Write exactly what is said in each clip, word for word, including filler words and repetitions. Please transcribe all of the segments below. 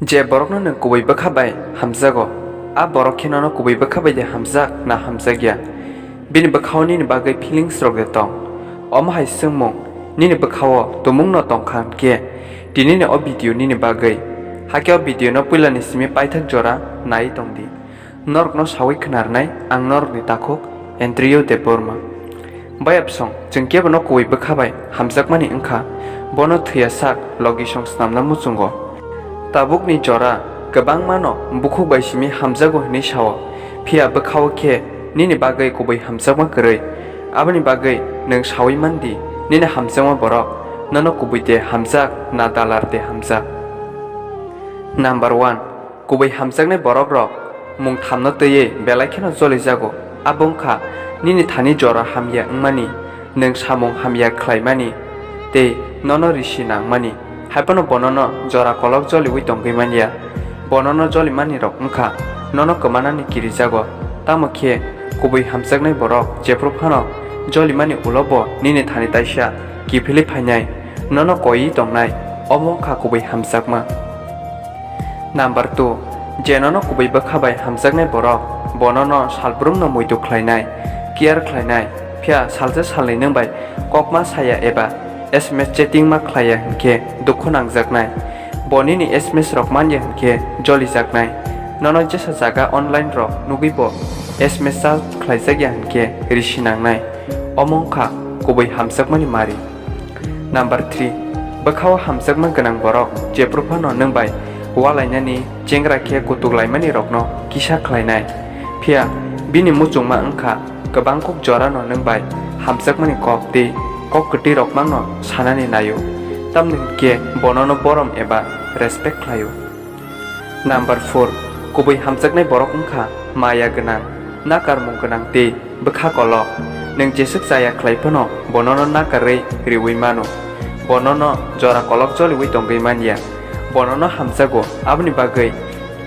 Je borokno nwng kubui bwkha bai hamjago, a borok khe nono kubui bwkha bai de hamjak na hamjakya? Bini bwkhao nini bagwi feelings rok de tong? Omo hai swngmung nini bwkhao tumungno tongkha hwnkhe, tinini o video nini bagwi. Hakhe o video no puilani simi paithak jora nai tongdi. Norokno sawi khwnarnai ang norokni takhuk Andrew Debbarma. Bayapsong, chwng kebono kubui bwkha bai hamjakmani wngkha, bono thwiya sak logisong snamna muchungo. Tabukni jora kwbangmano bukhuk bai simi hamjago hwnwi sao, phiya bwkhao khe nini bagwi kubui hamjakma kwrwi. Aboni bagwi nwng sawi man di, nini hamjakma borok nono kubui de hamjak na dalar de hamjak. Number one, kubui hamjaknai borokrok mung thamno twiwi belai kheno jolijago. Abo wngkha nini thani jora hamya wngmani, nwng samung hamya khlaimani tei nono risi nangmani. Haiphano bonono jora kolok joliwi tongwi manya. Bonono jolimanirok wngkha nono kwmanani kirijago. Tamo khe kubui hamjaknai borok jephru phano jolimani ulo bo nini thani taisa kiphilwi phainai, nono koiwi tongnai, omo wngkha kubui hamjakma. Number two, je nono kubui bwkha bai hamjaknai borok, bo nono salbrumno muitu khlainai, care khlainai, phiya salsa salnwi nwng bai kokma saya eba S M S chatting ma khlaiya hwnkhe dukhu nangjaknai. Bo nini S M S rok manya hwnkhe jolijaknai. Nono jesa jaga online rok nugwi bo S M S chat khlaijakya hwnkhe risi nangnai. Omo wngkha kubui hamjakmani mari. Number three, bwkhao hamjakma gwnang borok jephru phano nwng bai ualainani chengra khe kutuk laimani rokno kisa khlainai. Phiya bini muchungma wngkha kwbang kuk jorano nwng bai hamjakmani kok tei kok kwtwi rok mangno sanani naio, tamni hwnkhe bonono borom eba respect khlaio. Number four, kubui hamjaknai borok wngkha maya gwnang, nakarmung gwnang tei bwkha kolok. Nwng jeswk chaya khlai phano bonono nakarwi riwi mano. Bonono jora kolok joliwi tongwi manya. Bonono hamjago, aboni bagwi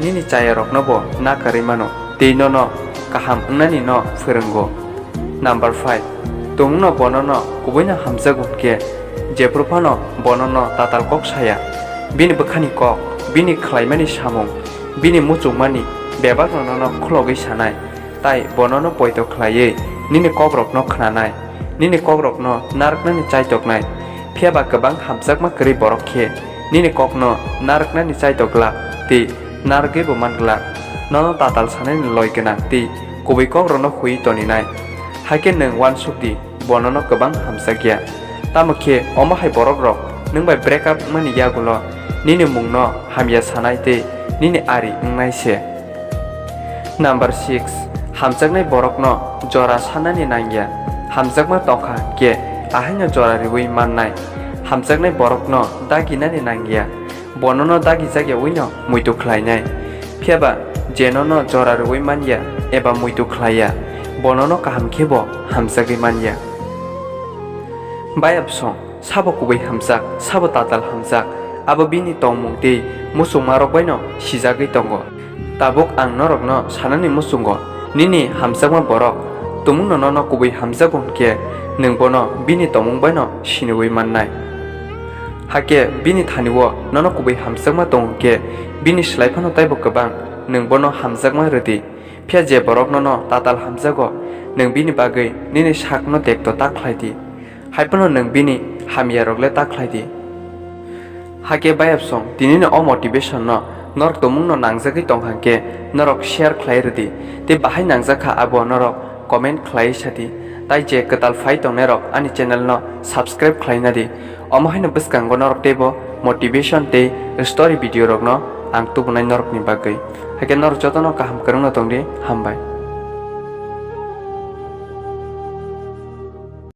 nini chayarokno bo nakarwi mano tei nono kaham wngnani no phwrwngo. Number five, tumungno bonono kubuino hamjago hwnkhe jephru phano bonono tatal kok saya. Bini bwkhani kok, bini khlaimani samung, bini muchungmani bebakno nono khulogwi sanai, tai bonono poito khlaiwi nini kokrokno khnanai, nini kokrokno narwknani chaitoknai. Phiya ba kwbang hamjakma kwrwi borok khe nini kokno narwknani chaitok glak tei narwgwibo man glak. Nono tatal sanani loi gwnang tei kubui kokrokno huiwi toninai. Hakhe nwng uansuk di, bonono kwbang hamjakya. Tamo khe omo hai borokrok nwng bai break up wngmani yagulo nini mungno hamya sanai tei nini ari wngnai se. Number six, hamjaknai borokno jora sanani nangya. Hamjakma tongkha hwnkhe ahaino jora riwi mannai. Hamjaknai borokno daginani nangya. Bonono dagijak yaui no muitu khlainai. Phiya ba je nono jora rwui man ya eba muitu khlai ya, bonono kaham khe bo hamjagwi man ya. Bayapsong, sabo kubui hamjak, sabo tatal hamjak, abo bini tongmung tei muchungmarok bai no sijagwi tongo. Tabuk ang norokno sanani muchungo, nini hamjakma borok tumungno nono kubui hamjago hwnkhe, nwng bono bini tongmung bai no siniui mannai. Hakhe bini thani-o nono kubui hamjakma tongo khe, bini slai phano taibo kwbang nwng bono hamjakma rw di. Phiya je borok nono tatal hamjago, nwng bini bagwi nini sakno dekto ta khlai di, hai phano nwng bini hamyarok le ta khlai di. Hakhe bayapsong, tinini o motivation no norok tumungno nangjagwi tong hwnkhe norok share khlai rw di, tei bahai nangjak kha abo norok comment khlaiwi sa di. Tai je kwtal phai tongnairok ani channel no subscribe khlai na di. Omo haino bwskango norok teibo motivation tei story video rokno ang tubunai norokni bagwi. Hakhe norok jotono kaham kwrwngno tong di, hambai.